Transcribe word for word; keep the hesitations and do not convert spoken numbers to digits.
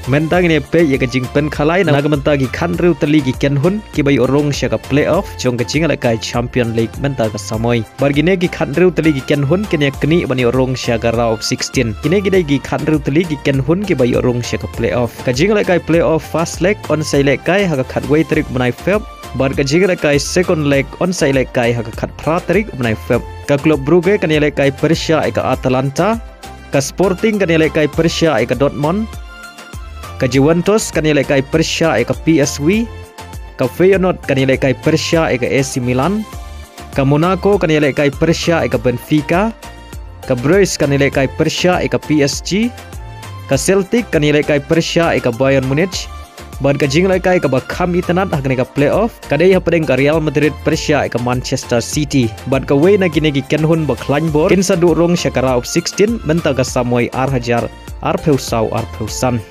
Mynta ngin ïa peit ïa ka jingpynkhalai na ka bynta ki khathynriew tylli ki kynhun kiba ïoh rung sha ka playoff jong ka jingïalehkai Champion League mynta ka samoi. Bad kine ki khathynriew tylli ki kynhun kin ïa knieh ban ïoh rung sha ka round of sixteen. Kine ki dei ki khathynriew tylli ki kynhun kiba ïoh rung sha ka playoff. Ka jingïalehkai playoff first leg yn sa ïalehkai ha ka khatwei tarik u bnai Feb. Bad ka jingïalehkai second leg yn sa ïalehkai ha ka khatphra tarik u bnai Feb. Ka Club Brugge kan ïalehkai pyrshah ïa ka Atalanta. Ka Sporting kan ïalehkai pyrshah ïa ka Dortmund. Ka Juventus kan ïalehkai pyrshah ïa ka P S V. Ka Feyenoord kan ïalehkai pyrshah ïa ka A C Milan. Ka Monaco kan ïalehkai pyrshah ïa ka Benfica. Ka Brest kan ïalehkai pyrshah ïa ka P S G. Ka Celtic kan ïalehkai pyrshah ïa ka Bayern Munich. Bad ka jingïalehkai kaba kham itynnad ha kane ka playoff ka dei hapdeng ka Real Madrid pyrshah ïa ka Manchester City. Bad kawei na kine ki kynhun ba khlaiñ bor kin sa duh rung sha ka round of sixteen mynta ka samoi ar hajar arphew saw arphew san.